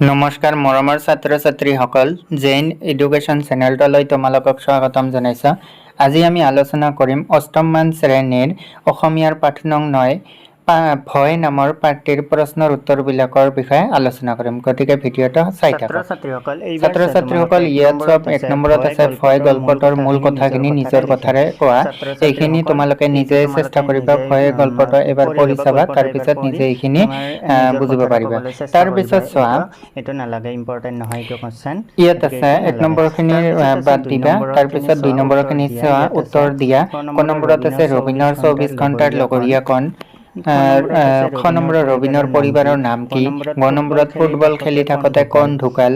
নমস্কাৰ মৰমৰ ছাত্ৰ ছাত্ৰীসকল, জৈন এডুকেশ্যন চেনেলটোলৈ তোমালোকক স্বাগতম জনাইছোঁ। আজি আমি আলোচনা কৰিম অষ্টমমান শ্ৰেণীৰ অসমীয়াৰ পাঠ নং 9 ভয় নামৰ পাঠটিৰ প্ৰশ্নৰ উত্তৰবিলাকৰ বিষয়ে আলোচনা কৰিম। গতিকে ভিডিঅ'টো চাই ছাত্ৰ থাকক। ছাত্ৰীসকল, এইবাৰ ছাত্ৰ ছাত্ৰীসকল, ইয়াত চব এক নম্বৰত আছে ভয় গল্পটোৰ মূল কথাখিনি নিজৰ কথাৰে কোৱা। এইখিনি তোমালোকে নিজে চেষ্টা কৰিবা। ভয় গল্পটো এবাৰ পঢ়ি চাবা, তাৰপিছত নিজে এইখিনি বুজিব পাৰিবা। তাৰপিছত চোৱা, এইটো নালাগে, ইম্পৰ্টেণ্ট নহয় এইটো কোৱেশ্চন। ইয়াত আছে এক নম্বৰখিনি বাদ দিবা। তাৰপিছত দুই নম্বৰখিনি চোৱা, উত্তৰ দিয়া। ক নম্বৰত আছে ৰবীনৰ 24 ঘণ্টাৰ লগৰীয়া কোন? খ নম্বৰৰ ৰবীনৰ পৰিবাৰৰ নাম কি? গ নম্বৰত ফুটবল খেলি থাকোঁতে কোন ঢুকাল?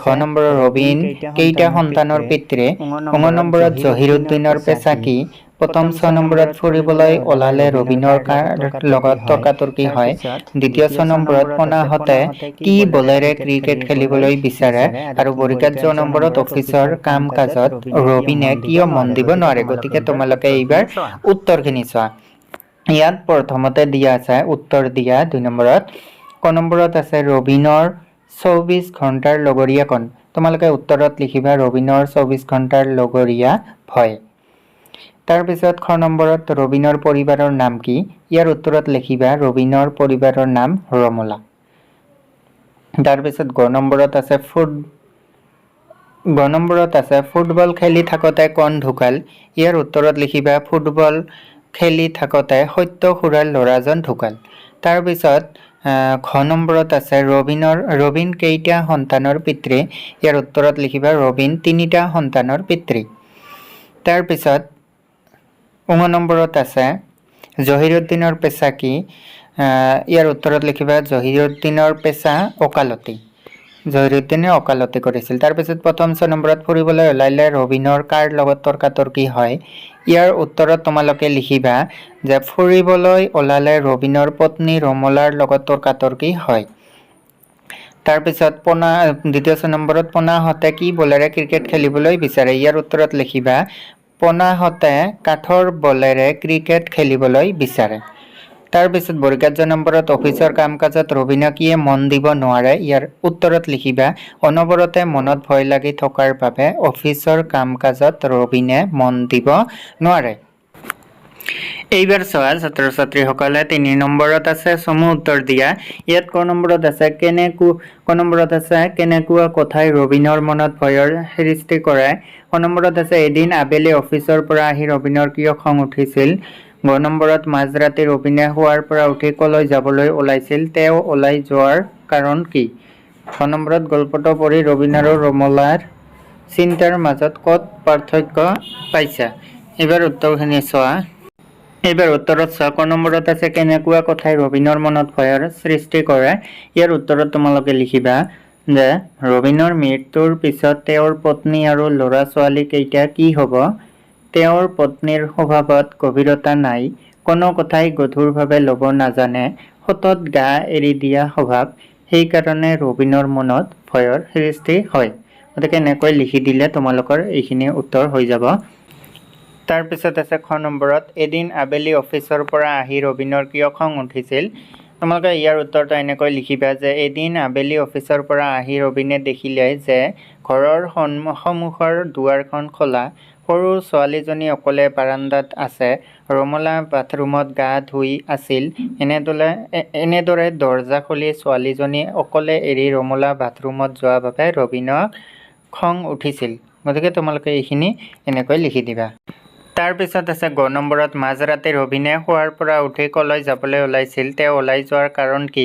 ঘ নম্বৰৰ ৰবীন কেইটা সন্তানৰ পিতৃ? ঙ নম্বৰত জহিৰুদ্দিনৰ পেচা কি? প্ৰথম ছ নম্বৰত ফুৰিবলৈ ওলালে ৰবীনৰ কাৰ লগত তৰ্কাতৰ্কি হয়? দ্বিতীয় ছ নম্বৰত পোনাহঁতে কি বলেৰে ক্ৰিকেট খেলিবলৈ বিচাৰে? আৰু বৰিকাত জ নম্বৰত অফিচৰ কাম কাজত ৰবীনে কিয় মন দিব নোৱাৰে? গতিকে তোমালোকে এইবাৰ উত্তৰখিনি চোৱা। ইয়াত প্ৰথমতে দিয়া আছে উত্তৰ দিয়া দুই নম্বৰত। ক নম্বৰত আছে ৰবীনৰ 24 ঘণ্টাৰ লগৰীয়া কোন? তোমালোকে উত্তৰত লিখিবা ৰবীনৰ 24 ঘণ্টাৰ লগৰীয়া ভয়। তাৰপিছত খ নম্বৰত ৰবীনৰ পৰিবাৰৰ নাম কি? ইয়াৰ উত্তৰত লিখিবা ৰবীনৰ পৰিবাৰৰ নাম ৰমলা। তাৰপিছত গ নম্বৰত আছে ফুটবল খেলি থাকোঁতে কোন ঢুকাল? ইয়াৰ উত্তৰত লিখিবা ফুটবল খেলি থাকোঁতে সত্য খুৰাৰ ল'ৰাজন ঢুকাল। তাৰপিছত ঘ নম্বৰত আছে ৰবীন কেইটা সন্তানৰ পিতৃ? ইয়াৰ উত্তৰত লিখিবা ৰবীন তিনিটা সন্তানৰ পিতৃ। তাৰপিছত ঙ নম্বৰত আছে জহিৰুদ্দিনৰ পেচা কি? ইয়াৰ উত্তৰত লিখিবা জহিৰুদ্দিনৰ পেচা ওকালতি। জহিৰুদ্দিনে ওকালতি কৰিছিল। তাৰপিছত প্ৰথম ছয় নম্বৰত ফুৰিবলৈ ওলালে ৰবীনৰ কাৰ লগত তৰ্কাতৰ্কি হয়? ইয়াৰ উত্তৰত তোমালোকে লিখিবা যে ফুৰিবলৈ ওলালে ৰবীনৰ পত্নী ৰমলাৰ লগত তৰ্কাতৰ্কি হয়। তাৰপিছত দ্বিতীয় ছয় নম্বৰত পোনাহঁতে কি বলেৰে ক্ৰিকেট খেলিবলৈ বিচাৰে? ইয়াৰ উত্তৰত লিখিবা পোনাহঁতে কাঠৰ বলেৰে ক্ৰিকেট খেলিবলৈ বিচাৰে। তাৰপিছত বৰ্গাৰ্য নম্বৰত অফিচৰ কাম কাজত ৰবীনে কিয় মন দিব নোৱাৰে? ইয়াৰ উত্তৰত লিখিবা অনবৰতে মনত ভয় লাগি থকাৰ বাবে অফিচৰ কাম কাজত ৰবীনে মন দিব নোৱাৰে। এইবাৰ চোৱা ছাত্ৰ ছাত্ৰীসকলে, তিনি নম্বৰত আছে চমু উত্তৰ দিয়া। ইয়াত ক নম্বৰত আছে কেনেকুৱা কথাই ৰবীনৰ মনত ভয়ৰ সৃষ্টি কৰে? ক নম্বৰত আছে এদিন আবেলি অফিচৰ পৰা আহি ৰবীনৰ কিয় খং উঠিছিল? গ নম্বৰত মাজৰাতি ৰবীনে শোৱাৰ পৰা উঠি কলৈ যাবলৈ ওলাইছিল? তেওঁ ওলাই যোৱাৰ কাৰণ কি? ঘ নম্বৰত গল্পটো পঢ়ি ৰবীন আৰু ৰমলাৰ চিন্তাৰ মাজত ক'ত পাৰ্থক্য পাইছা? এইবাৰ উত্তৰখিনি চোৱা। এইবাৰ উত্তৰত চোৱা, ক নম্বৰত আছে কেনেকুৱা কথাই ৰবীনৰ মনত ভয়ৰ সৃষ্টি কৰে? ইয়াৰ উত্তৰত তোমালোকে লিখিবা যে ৰবীনৰ মৃত্যুৰ পিছত তেওঁৰ পত্নী আৰু ল'ৰা ছোৱালীকেইটা কি হ'ব? তেওঁৰ পত্নীৰ স্বভাৱত গভীৰতা নাই, কোনো কথাই গধুৰভাৱে ল'ব নাজানে, সতত গা এৰি দিয়া স্বভাৱ, সেইকাৰণে ৰবীনৰ মনত ভয়ৰ সৃষ্টি হয়। গতিকে এনেকৈ লিখি দিলে তোমালোকৰ এইখিনি উত্তৰ হৈ যাব। তাৰপিছত আছে খ নম্বৰত এদিন আবেলি অফিচৰ পৰা আহি ৰবীনৰ কিয় খং উঠিছিল? তোমালোকে ইয়াৰ উত্তৰটো এনেকৈ লিখিবা যে এদিন আবেলি অফিচৰ পৰা আহি ৰবীনে দেখিলে যে ঘৰৰ সন্মুখৰ দুৱাৰখন খোলা, সৰু ছোৱালীজনী অকলে বাৰান্দাত আছে, ৰমলা বাথৰুমত গা ধুই আছিল। এনেদৰে দৰ্জা খুলি ছোৱালীজনী অকলে এৰি ৰমলা বাথৰুমত যোৱা বাবে ৰবীনৰ খং উঠিছিল। গতিকে তোমালোকে এইখিনি এনেকৈ লিখি দিবা। তাৰপিছত আছে গ নম্বৰত মাজৰাতি ৰবীনে শোৱাৰ পৰা উঠি কলৈ যাবলৈ ওলাইছিল? তেওঁ ওলাই যোৱাৰ কাৰণ কি?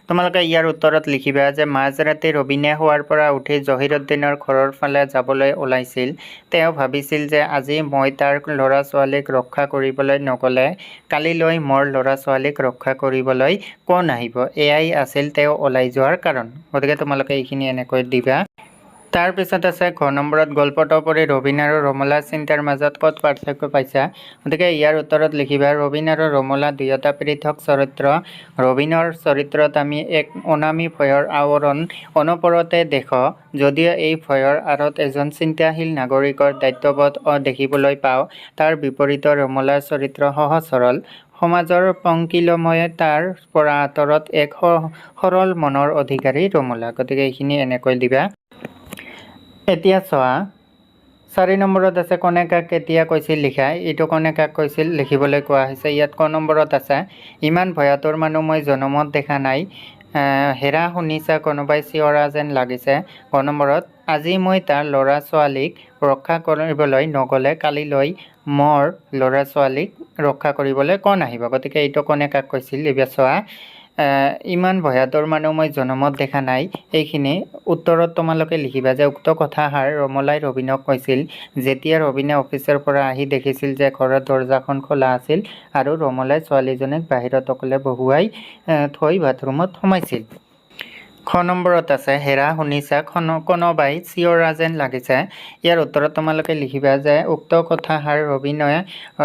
তোমালোকে ইয়াৰ উত্তৰত লিখিবা যে মাজৰাতি ৰবীনে শোৱাৰ পৰা উঠি জহিৰুদ্দিনৰ ঘৰৰ ফালে যাবলৈ ওলাইছিল। তেওঁ ভাবিছিল যে আজি মই তাৰ ল'ৰা ছোৱালীক ৰক্ষা কৰিবলৈ নগ'লে কালিলৈ মোৰ ল'ৰা ছোৱালীক ৰক্ষা কৰিবলৈ কোন আহিব? এয়াই আছিল তেওঁ ওলাই যোৱাৰ কাৰণ। গতিকে তোমালোকে এইখিনি এনেকৈ দিবা। তাৰপিছত আছে ঘ নম্বৰত গল্পটো পঢ়ি ৰবীন আৰু ৰমলাৰ চিন্তাৰ মাজত ক'ত পাৰ্থক্য পাইছা? গতিকে ইয়াৰ উত্তৰত লিখিবা ৰবীন আৰু ৰমলা দুয়োটা পৃথক চৰিত্ৰ। ৰবীনৰ চৰিত্ৰত আমি এক অনামী ভয়ৰ আৱৰণ অনবৰতে দেখোঁ, যদিও এই ভয়ৰ আঁৰত এজন চিন্তাশীল নাগৰিকৰ দায়িত্ববোধ দেখিবলৈ পাওঁ। তাৰ বিপৰীতে ৰমলাৰ চৰিত্ৰ সহজ সৰল। সমাজৰ পংকিলময়তাৰ পৰা আঁতৰত এক সৰল মনৰ অধিকাৰী ৰমলা। গতিকে এইখিনি এনেকৈ দিবা। এতিয়া চোৱা, 4 নম্বৰত আছে কোনে কাক কেতিয়া কৈছিল লিখা। এইটো কোনে কাক কৈছিল লিখিবলৈ কোৱা হৈছে। ইয়াত ক নম্বৰত আছে ইমান ভয়াতুৰ মানুহ মই জনমত দেখা নাই, হেৰা শুনিছা কোনোবাই চিঞৰা যেন লাগিছে। ক নম্বৰত আজি মই তাৰ ল'ৰা ছোৱালীক ৰক্ষা কৰিবলৈ নগ'লে কালিলৈ মোৰ ল'ৰা ছোৱালীক ৰক্ষা কৰিবলৈ কোন আহিব। গতিকে এইটো কোনে কাক কৈছিল এইবাৰ চোৱা, ইমান ভয়াতুৰ মানুহ মই জনমত দেখা নাই। এইখিনি উত্তৰত তোমালোকে লিখিবা যে উক্ত কথাষাৰ ৰমলাই ৰবীনক কৈছিল যেতিয়া ৰবীনে অফিচৰ পৰা আহি দেখিছিল যে ঘৰৰ দৰ্জাখন খোলা আছিল আৰু ৰমলাই ছোৱালীজনীক বাহিৰত অকলে বহুৱাই থৈ বাথৰুমত সোমাইছিল। খ নম্বৰত আছে হেৰা শুনিছা কোনোবাই চিঞৰা যেন লাগিছে। ইয়াৰ উত্তৰত তোমালোকে লিখিবা যে উক্ত কথাষাৰ ৰবীনে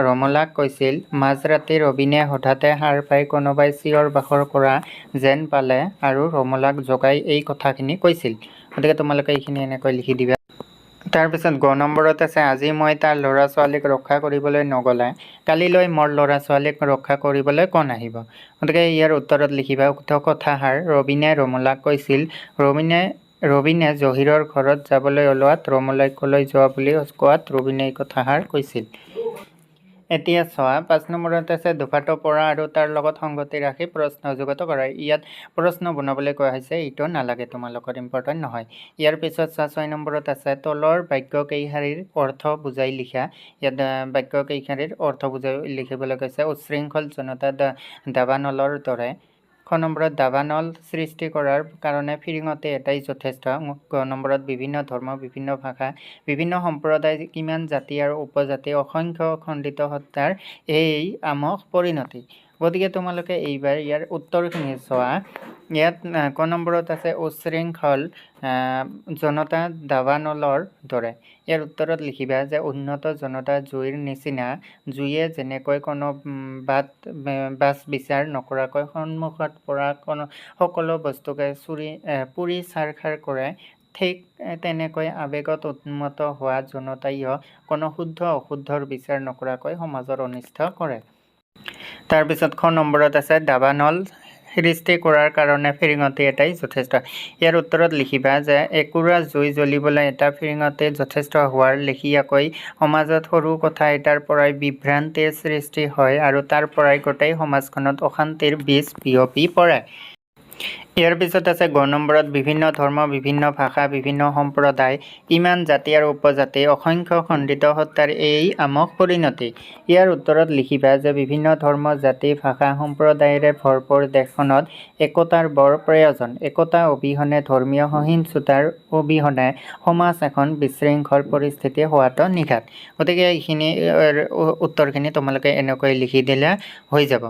ৰমলাক কৈছিল। মাজৰাতি ৰবীনে হঠাতে সাৰ পাই কোনোবাই চিঞৰ বাখৰ কৰা যেন পালে আৰু ৰমলাক জগাই এই কথাখিনি কৈছিল। গতিকে তোমালোকে এইখিনি এনেকৈ লিখি দিবা। তাৰপিছত গ নম্বৰত আছে আজি মই তাৰ ল'ৰা ছোৱালীক ৰক্ষা কৰিবলৈ নগ'লে কালিলৈ মোৰ ল'ৰা ছোৱালীক ৰক্ষা কৰিবলৈ কোন আহিব। গতিকে ইয়াৰ উত্তৰত লিখিবা উক্ত কথাষাৰ ৰবীনে ৰমলাক কৈছিল। ৰবীনে জহিৰৰ ঘৰত যাবলৈ ওলোৱাত ৰমলাই কলৈ যোৱা বুলি কোৱাত ৰবীনে এই কথাষাৰ কৈছিল। এতিয়া চোৱা, 5 নম্বৰত আছে দফাটো পঢ়া আৰু তাৰ লগত সংগতি ৰাখি প্ৰশ্ন যুগত কৰা। ইয়াত প্ৰশ্ন বনাবলৈ কোৱা হৈছে, এইটো নালাগে, তোমালোকৰ ইম্পৰ্টেণ্ট নহয়। ইয়াৰ পিছত চোৱা, 6 নম্বৰত আছে তলৰ বাক্য কেইশাৰীৰ অৰ্থ বুজাই লিখা। ইয়াত বাক্য কেইশাৰীৰ অৰ্থ বুজাই লিখিবলৈ কৈছে। উচ্ছৃংখল জনতা দাবানলৰ দৰে। খ নম্বৰত দাবানল সৃষ্টি কৰাৰ কাৰণে ফিৰিঙতি এটাই যথেষ্ট। গ নম্বৰত বিভিন্ন ধৰ্ম, বিভিন্ন ভাষা, বিভিন্ন সম্প্ৰদায়, কিমান জাতি আৰু উপজাতি, অসংখ্য খণ্ডিত সত্তাৰ এই আমোঘ পৰিণতি। গতিকে তোমালোকে এইবাৰ ইয়াৰ উত্তৰখিনি চোৱা। ইয়াত ক নম্বৰত আছে উচ্ছৃংখল জনতা দাবানলৰ দৰে। ইয়াৰ উত্তৰত লিখিবা যে উন্নত জনতা জুইৰ নিচিনা, জুয়ে যেনেকৈ কোনো বাছ বিচাৰ নকৰাকৈ সন্মুখত পৰা কোনো সকলো বস্তুকে পুৰি ছাৰখাৰ কৰে, ঠিক তেনেকৈ আৱেগত উন্মত্ত হোৱা জনতাইও কোনো শুদ্ধ অশুদ্ধৰ বিচাৰ নকৰাকৈ সমাজৰ অনিষ্ট কৰে। তাৰপিছত খ নম্বৰত আছে দাবানল সৃষ্টি কৰাৰ কাৰণে ফিৰিঙতি এটাই যথেষ্ট। ইয়াৰ উত্তৰত লিখিবা যে একুৰা জুই জ্বলিবলৈ এটা ফিৰিঙতি যথেষ্ট হোৱাৰ লেখীয়াকৈ সমাজত সৰু কথা এটাৰ পৰাই বিভ্ৰান্তিৰ সৃষ্টি হয় আৰু তাৰ পৰাই গোটেই সমাজখনত অশান্তিৰ বীজ বিয়পি পৰে। ইয়াৰ পিছত আছে গ নম্বৰত বিভিন্ন ধৰ্ম, বিভিন্ন ভাষা, বিভিন্ন সম্প্ৰদায়, কিমান জাতি আৰু উপজাতি, অসংখ্য খণ্ডিত সত্তাৰ এই আমোঘ পৰিণতি। ইয়াৰ উত্তৰত লিখিবা যে বিভিন্ন ধৰ্ম, জাতি, ভাষা, সম্প্ৰদায়েৰে ভৰপূৰ দেশখনত একতাৰ বৰ প্ৰয়োজন। একতা অবিহনে, ধৰ্মীয় সহিষ্ণুতাৰ অবিহনে সমাজ এখন বিশৃংখল পৰিস্থিতি হোৱাটো নিঘাত। গতিকে এইখিনি উত্তৰখিনি তোমালোকে এনেকৈ লিখি দিলে হৈ যাব।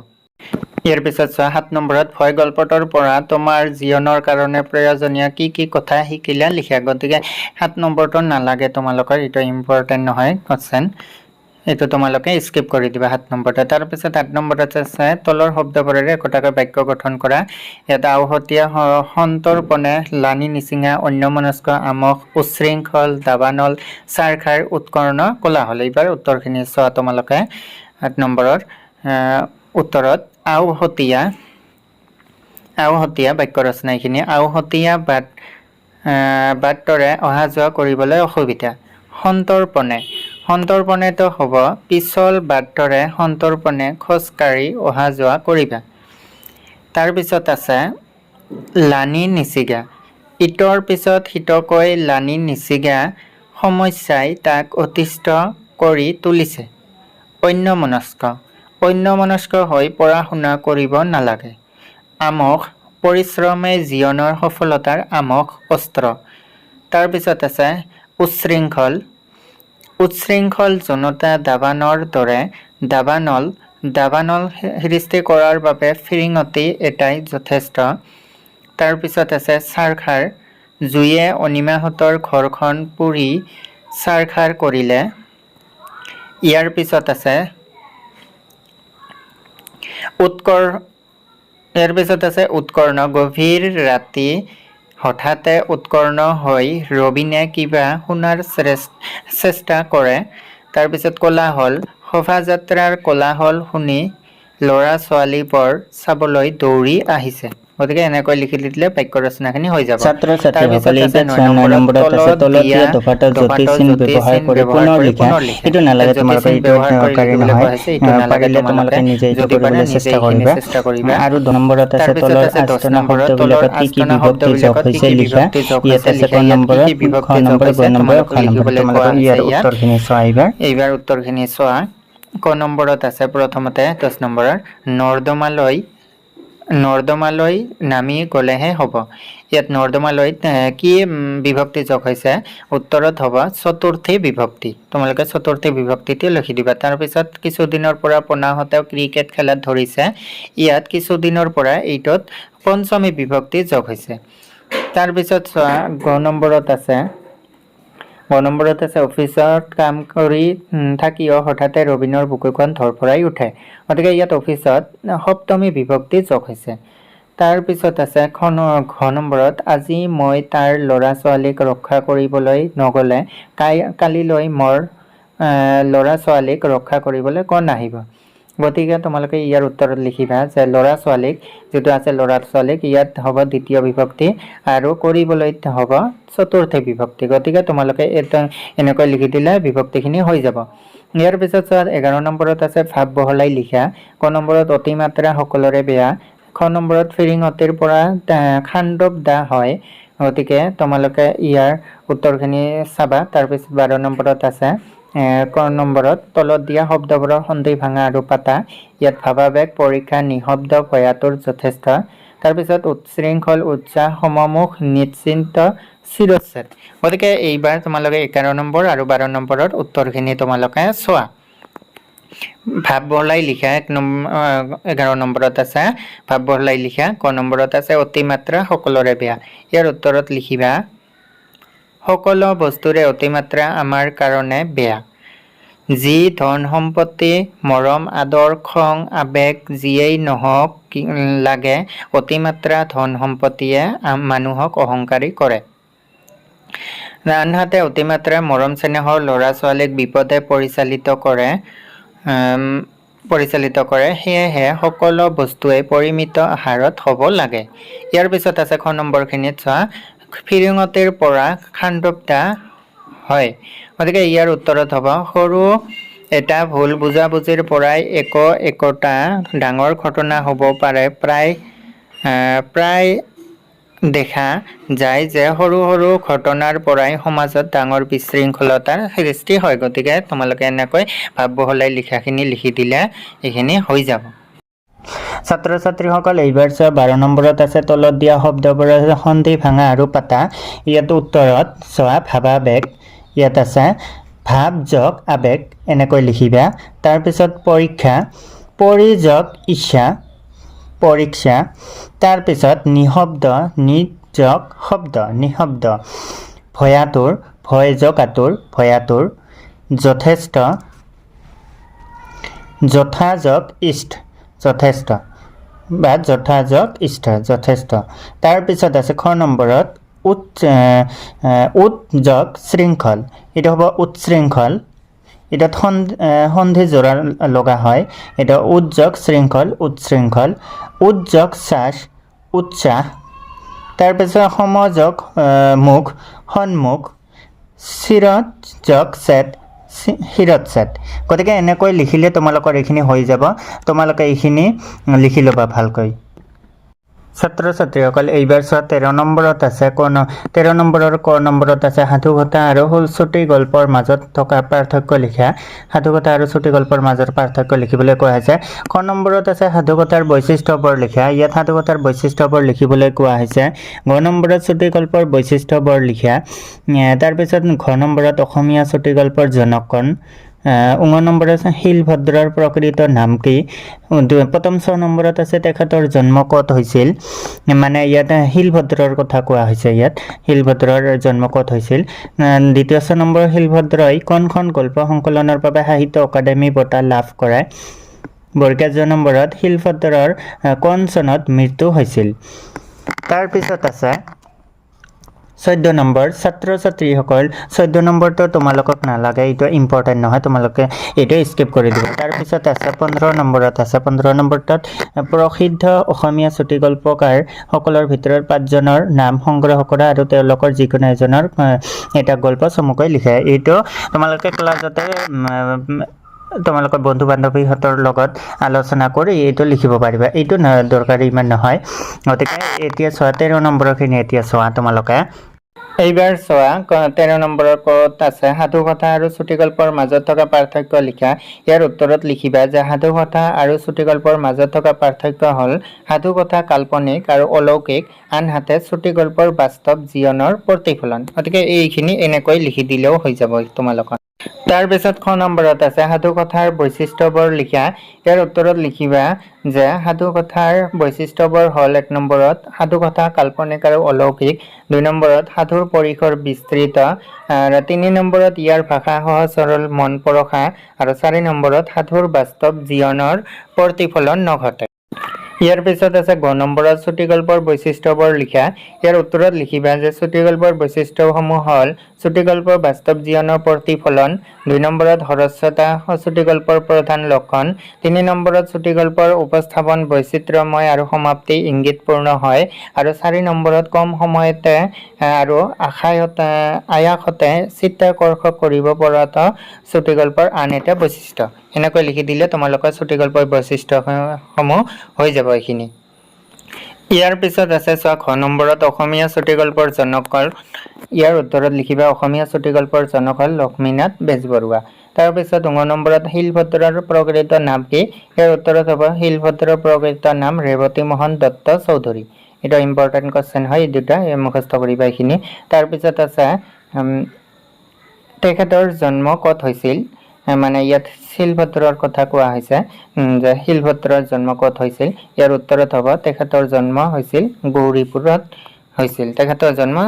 ইয়াৰ পিছত চোৱা, 7 নম্বৰত ভয় গল্পটোৰ পৰা তোমাৰ জীৱনৰ কাৰণে প্ৰয়োজনীয় কি কি কথা শিকিলা লিখা। গতিকে 7 নম্বৰটো নালাগে তোমালোকৰ, এইটো ইম্পৰ্টেণ্ট নহয় কুৱেশ্যন, এইটো তোমালোকে স্কিপ কৰি দিবা 7 নম্বৰটো। তাৰপিছত 8 নম্বৰত আছে তলৰ শব্দবোৰেৰে একোটাকৈ বাক্য গঠন কৰা। ইয়াত আওহতীয়া, সন্তৰ্পণে, লানি নিচিঙা, অন্যমনস্ক, আমোঘ, উচ্ছৃংখল, দাবানল, ছাৰখাৰ, উৎকৰ্ণ, কোলাহল। এইবাৰ উত্তৰখিনি চোৱা তোমালোকে। 8 নম্বৰৰ উত্তৰত আওহতীয়া, আওহতীয়া বাক্য ৰচনা এইখিনি। আওহতীয়া বাটৰে অহা যোৱা কৰিবলৈ অসুবিধা। সন্তৰ্পণে, সন্তৰ্পণেটো হ'ব পিছল বাটৰে সন্তৰ্পণে খোজকাঢ়ি অহা যোৱা কৰিবা। তাৰপিছত আছে লানি নিচিগা, ইটোৰ পিছত সিটোকৈ লানি নিচিগা সমস্যাই তাক অতিষ্ঠ কৰি তুলিছে। অন্যমনস্ক, অন্যমনস্ক হৈ পঢ়া শুনা কৰিব নালাগে। আমোঘ, পৰিশ্ৰমে জীৱনৰ সফলতাৰ আমোঘ অস্ত্ৰ। তাৰপিছত আছে উচ্ছৃংখল, উচ্ছৃংখল জনতা দাবানৰ দৰে, দাবানল, দাবানল সৃষ্টি কৰাৰ বাবে ফিৰিঙতি এটাই যথেষ্ট। তাৰপিছত আছে ছাৰখাৰ, জুয়ে অনিমাহঁতৰ ঘৰখন পুৰি ছাৰখাৰ কৰিলে। ইয়াৰ পিছত আছে ইয়াৰ পিছত আছে উৎকৰ্ণ, গভীৰ ৰাতি হঠাতে উৎকৰ্ণ হৈ ৰবীনে কিবা শুনাৰ চেষ্টা কৰে। তাৰপিছত কোলাহল, শোভাযাত্ৰাৰ কোলাহল শুনি ল'ৰা ছোৱালীবোৰ চাবলৈ দৌৰি আহিছে। গতিকে এনেকৈ লিখি দিলে বাক্য ৰচনাখিনি হৈ যাব। ছাত্ৰ তাৰপিছত ছাত্ৰীসকলে, আছে এইবাৰ 9 চোৱা, 9 নম্বৰত, নম্বৰত আছে তলত তলত দিয়া দিয়া দফাটোত যতি দফাটোত চিন যতি ব্যৱহাৰ চিন কৰি ব্যৱহাৰ পুনৰ কৰি লিখা। পুনৰ লিখা। এইটো ইয়াত নালাগে যতি তোমালোকে, চিন এইটো ব্যৱহাৰ কৰি দৰকাৰী লিখিবলৈ নহয়। কোৱা হৈছে, এইটো নালাগে। পাৰিলে তোমালোকে তোমালোকে নিজে এইটো যদি পাৰা কৰিবলৈ নিজে চেষ্টা এইখিনি কৰিবা। চেষ্টা কৰিবা। আৰু 10 নম্বৰত আছে তাৰপিছত তলৰ আছে 10 আস্তনা নম্বৰত, তলৰ শব্দবিলাকত কি কি আস্তনা বিভক্তি যোগ শব্দবিলাকত কি হৈছে কি লিখা। বিভক্তি যোগ ইয়াত হৈছে আছে ক লিখা। ইয়াত কি নম্বৰত, কি খ বিভক্তি যোগ নম্বৰ, গ হৈছে নম্বৰ, তোমালোকক খ নম্বৰ। লিখিবলৈ কোৱা তোমালোকে হৈছে ইয়াৰ ইয়াত। উত্তৰখিনি চোৱা এইবাৰ। এইবাৰ উত্তৰখিনি চোৱা। ক নম্বৰত আছে প্ৰথমতে 10 নম্বৰৰ, নৰ্দমালৈ নামি গ'লেহে হ'ব। ইয়াত নৰ্দমালৈ কি বিভক্তি যোগ হৈছে? উত্তৰত হ'ব চতুৰ্থী বিভক্তি। তোমালোকে চতুৰ্থী বিভক্তিটো লিখি দিবা। তাৰপিছত কিছুদিনৰ পৰা পোনাহঁতেও ক্ৰিকেট খেলাত ধৰিছে। ইয়াত কিছুদিনৰ পৰা, এইটোত পঞ্চমী বিভক্তি যোগ হৈছে। তাৰপিছত চোৱা, গ নম্বৰত আছে, গ নম্বৰত আছে, অফিচত কাম কৰি থাকিও হঠাতে ৰবীনৰ বুকুখন ধৰফৰাই উঠে। গতিকে ইয়াত অফিচত সপ্তমী বিভক্তি যোগ হৈছে। তাৰপিছত আছে ঘ নম্বৰত, আজি মই তাৰ ল'ৰা ছোৱালীক ৰক্ষা কৰিবলৈ নগ'লে কালিলৈ মোৰ ল'ৰা ছোৱালীক ৰক্ষা কৰিবলৈ কোন আহিব? গতিকে তোমালোকে ইয়াৰ উত্তৰত লিখিবা যে ল'ৰা ছোৱালীক যিটো আছে, ল'ৰা ছোৱালীক, ইয়াত হ'ব দ্বিতীয় বিভক্তি আৰু কৰিবলৈ হ'ব চতুৰ্থ বিভক্তি। গতিকে তোমালোকে এটা এনেকৈ লিখি দিলে বিভক্তিখিনি হৈ যাব। ইয়াৰ পিছত চোৱা, 11 নম্বৰত আছে ভাৱ বহলাই লিখা। ক নম্বৰত, অতিমাত্ৰা সকলোৰে বেয়া। খ নম্বৰত, ফিৰিঙতিৰ পৰা খাণ্ডৱ দা হয়। গতিকে তোমালোকে ইয়াৰ উত্তৰখিনি চাবা। তাৰপিছত 12 নম্বৰত আছে ক নম্বৰত, তলত দিয়া শব্দবোৰৰ সন্ধি ভাঙা আৰু পাতা। ইয়াত ভাৱাবেগ, পৰীক্ষা, নিশব্দ, ভয়াতুৰ, যথেষ্ট। তাৰপিছত উচ্ছৃংখল, উৎসাহ, সমমুখ, নিশ্চিন্ত, শিৰচ্ছেদ। গতিকে এইবাৰ তোমালোকে 11 নম্বৰ আৰু 12 নম্বৰৰ উত্তৰখিনি তোমালোকে চোৱা। ভাৱ বহলাই লিখা, 11 নম্বৰত আছে ভাৱ বহলাই লিখা। ক নম্বৰত আছে অতিমাত্ৰা সকলোৰে বেয়া। ইয়াৰ উত্তৰত লিখিবা, সকলো বস্তুৰে অতিমাত্ৰা আমাৰ কাৰণে বেয়া। যি ধন সম্পত্তি, মৰম আদৰ, খং আৱেগ যিয়েই নহওক লাগে, অতিমাত্ৰা ধন সম্পত্তিয়ে মানুহক অহংকাৰী কৰে। আনহাতে অতিমাত্ৰা মৰম চেনেহৰ ল'ৰা ছোৱালীক বিপদে পৰিচালিত কৰে। সেয়েহে সকলো বস্তুৱেই পৰিমিত হাৰত হ'ব লাগে। ইয়াৰ পিছত আছে খ নম্বৰখিনিত চোৱা, ফিৰিঙতিৰ পৰা খাণ্ডৱ হয়। গতিকে ইয়াৰ উত্তৰত হ'ব, সৰু এটা ভুল বুজাবুজিৰ পৰাই একো একোটা ডাঙৰ ঘটনা হ'ব পাৰে। প্ৰায় দেখা যায় যে সৰু সৰু ঘটনাৰ পৰাই সমাজত ডাঙৰ বিশৃংখলতাৰ সৃষ্টি হয়। গতিকে তোমালোকে এনেকৈ ভাৱ বহলাই লিখাখিনি লিখি দিলে এইখিনি হৈ যাব। ছাত্ৰ ছাত্ৰীসকল, এইবাৰ চোৱা, 12 নম্বৰত আছে তলত দিয়া শব্দবোৰৰ সন্ধি ভাঙা আৰু পাতা। ইয়াত উত্তৰত চোৱা, ভাৱাবেগ, ইয়াত আছে ভাৱ যোগ আবেগ, এনেকৈ লিখিবা। তাৰপিছত পৰীক্ষা, পৰি যোগ ইচ্ছা, পৰীক্ষা। তাৰপিছত নিশব্দ, নি যোগ শব্দ, নিশব্দ। ভয়াতুৰ, ভয় যোগ আতুৰ, ভয়াতুৰ। যথেষ্ট, যথা যোগ ইষ্ট, যথেষ্ট বা যথা যোগ ইষ্ট, যথেষ্ট। তাৰপিছত আছে খ নম্বৰত উৎ যোগ শৃংখল, এইটো হ'ব উচ্ছৃংখল। এটাত সন্ধি জোৰা লগা হয়। এটা উৎ যোগ শৃংখল, উচ্ছৃংখল। উৎ যোগ শ্বাস, উৎসাহ। তাৰপিছত সমযোগ মুখ, সন্মুখ। শিৰত যোগ ছেদ, শিৰচ্ছেদ। গতিকে এনেকৈ লিখিলে তোমালোকৰ এইখিনি হৈ যাব। তোমালোকে এইখিনি লিখি ল'বা ভালকৈ। ছাত্ৰ ছাত্ৰীসকল, এইবাৰ চোৱা, 13 নম্বৰত আছে 13 নম্বৰৰ ক নম্বৰত আছে সাধুকথা আৰু চুটি গল্পৰ মাজত থকা পাৰ্থক্য লিখা। সাধুকথা আৰু চুটি গল্পৰ মাজৰ পাৰ্থক্য লিখিবলৈ কোৱা হৈছে। খ নম্বৰত আছে সাধুকথাৰ বৈশিষ্ট্যবোৰ লিখা। ইয়াত সাধুকথাৰ বৈশিষ্ট্যবোৰ লিখিবলৈ কোৱা হৈছে। গ নম্বৰত চুটি গল্পৰ বৈশিষ্ট্যবোৰ লিখা। তাৰপিছত ঘ নম্বৰত অসমীয়া চুটি গল্পৰ জনক কোন? উঙ নম্বৰত আছে শিলভদ্ৰৰ প্ৰকৃত নাম কি? প্ৰথম ছ নম্বৰত আছে তেখেতৰ জন্ম ক'ত হৈছিল। মানে ইয়াত শিলভদ্ৰৰ কথা কোৱা হৈছে, ইয়াত শিলভদ্ৰৰ জন্ম ক'ত হৈছিল। দ্বিতীয় ছ নম্বৰ, শিলভদ্ৰই কোনখন গল্প সংকলনৰ বাবে সাহিত্য অকাডেমি বঁটা লাভ কৰে? বৰ্গীয়া জ নম্বৰত শিলভদ্ৰৰ কোন চনত মৃত্যু হৈছিল? তাৰপিছত আছে 14 নম্বৰ, ছাত্ৰ ছাত্ৰীসকল, 14 নম্বৰটো তোমালোকক নালাগে, এইটো ইম্পৰ্টেণ্ট নহয়, তোমালোকে এইটো স্কিপ কৰি দিব। তাৰপিছত আছে 15 নম্বৰত আছে, 15 নম্বৰটোত প্ৰসিদ্ধ অসমীয়া চুটিগল্পকাৰসকলৰ ভিতৰত পাঁচজনৰ নাম সংগ্ৰহ কৰা আৰু তেওঁলোকৰ যিকোনো এজনৰ এটা গল্প চমুকৈ লিখে। এইটো তোমালোকে ক্লাছতে তোমালোকৰ বন্ধু বান্ধৱীহঁতৰ লগত আলোচনা কৰি এইটো লিখিব পাৰিবা। এইটো দৰকাৰী ইমান নহয়। গতিকে এতিয়া চোৱা, 13 নম্বৰখিনি এতিয়া চোৱা তোমালোকে। এইবাৰ চোৱা, 13 নম্বৰৰ ক'ত আছে, সাধুকথা আৰু চুটিগল্পৰ মাজত থকা পাৰ্থক্য লিখা। ইয়াৰ উত্তৰত লিখিবা যে সাধুকথা আৰু চুটিগল্পৰ মাজত থকা পাৰ্থক্য হ'ল সাধুকথা কাল্পনিক আৰু অলৌকিক, আনহাতে চুটিগল্পৰ বাস্তৱ জীৱনৰ প্ৰতিফলন। গতিকে এইখিনি এনেকৈ লিখি দিলেও হৈ যাব তোমালোকৰ। তাৰপিছত খ নম্বৰত আছে, সাধুকথাৰ বৈশিষ্ট্যবোৰ লিখা। ইয়াৰ উত্তৰত লিখিবা যে সাধুকথাৰ বৈশিষ্ট্যবোৰ হ'ল 1 নম্বৰত সাধুকথা কাল্পনিক আৰু অলৌকিক, 2 নম্বৰত সাধুৰ পৰিসৰ বিস্তৃত, আৰু 3 নম্বৰত ইয়াৰ ভাষা সহজ সৰল মন পৰশা, আৰু 4 নম্বৰত সাধুৰ বাস্তৱ জীৱনৰ প্ৰতিফলন নঘটে। ইয়াৰ পিছত আছে গ নম্বৰত, চুটিগল্পৰ বৈশিষ্ট্যবোৰ লিখা। ইয়াৰ উত্তৰত লিখিবা যে চুটিগল্পৰ বৈশিষ্ট্যসমূহ হ'ল চুটিগল্পৰ বাস্তৱ জীৱনৰ প্ৰতিফলন, 2 নম্বৰত হ্ৰস্বতা চুটিগল্পৰ প্ৰধান লক্ষণ, 3 নম্বৰত চুটিগল্পৰ উপস্থাপন বৈচিত্ৰ্যময় আৰু সমাপ্তি ইংগিতপূৰ্ণ হয়, আৰু 4 নম্বৰত কম সময়তে আৰু আয়াসতে চিত্তাকৰ্ষক কৰিব পৰাটো চুটিগল্পৰ আন এটা বৈশিষ্ট্য। এনেকৈ লিখি দিলে তোমালোকৰ চুটিগল্পৰ বৈশিষ্ট্যসমূহ হৈ যাব এইখিনি। ইয়াৰ পিছত আছে চোৱা, ঘ নম্বৰত, অসমীয়া চুটিগল্পৰ জনক হ'ল। ইয়াৰ উত্তৰত লিখিবা, অসমীয়া চুটিগল্পৰ জনক হ'ল লক্ষ্মীনাথ বেজবৰুৱা। তাৰপিছত ঙ নম্বৰত, শিলভদ্ৰৰ প্ৰকৃত নাম কি? ইয়াৰ উত্তৰত হ'ব, শিলভদ্ৰৰ প্ৰকৃত নাম ৰেৱতী মোহন দত্ত চৌধুৰী। এইটো ইম্পৰ্টেণ্ট কুৱেশ্যন হয়, এই দুটা এই মুখস্থ কৰিবা এইখিনি। তাৰপিছত আছে তেখেতৰ জন্ম ক'ত হৈছিল? মানে ইয়াত শিলভদ্ৰৰ কথা কোৱা হৈছে যে শিলভদ্ৰৰ জন্ম ক'ত হৈছিল? ইয়াৰ উত্তৰত হ'ব, তেখেতৰ জন্ম হৈছিল গৌৰীপুৰত হৈছিল। তেখেতৰ জন্ম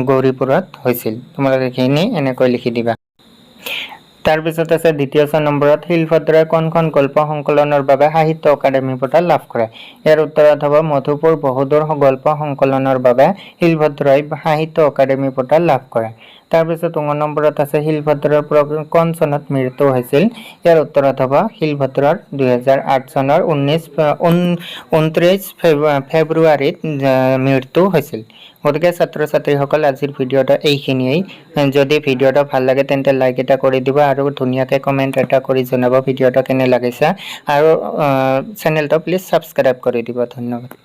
গৌৰীপুৰত হৈছিল। তোমালোকে এইখিনি এনেকৈ লিখি দিবা। তাৰপিছত আছে দ্বিতীয় ছয় নম্বৰত, শিলভদ্ৰই কোনখন গল্প সংকলনৰ বাবে সাহিত্য অকাডেমি বঁটা লাভ কৰে? ইয়াৰ উত্তৰত হ'ব, মধুপুৰ বহুদূৰ গল্প সংকলনৰ বাবে শিলভদ্ৰই সাহিত্য অকাডেমি বঁটা লাভ কৰে। তাৰপিছত ঙ নম্বৰত আছে, শিলভদ্ৰৰ কোন চনত মৃত্যু হৈছিল? ইয়াৰ উত্তৰত হ'ব, শিলভদ্ৰৰ 2008 চনৰ 29 ফেব্ৰুৱাৰীত মৃত্যু হৈছিল। গতিকে ছাত্ৰ ছাত্ৰীসকল, আজিৰ ভিডিঅ'টো এইখিনিয়েই। যদি ভিডিঅ'টো ভাল লাগে, তেন্তে লাইক এটা কৰি দিব আৰু ধুনীয়াকৈ কমেণ্ট এটা কৰি জনাব ভিডিঅ'টো কেনে লাগিছে আৰু চেনেলটো প্লিজ ছাবস্ক্ৰাইব কৰি দিব। ধন্যবাদ।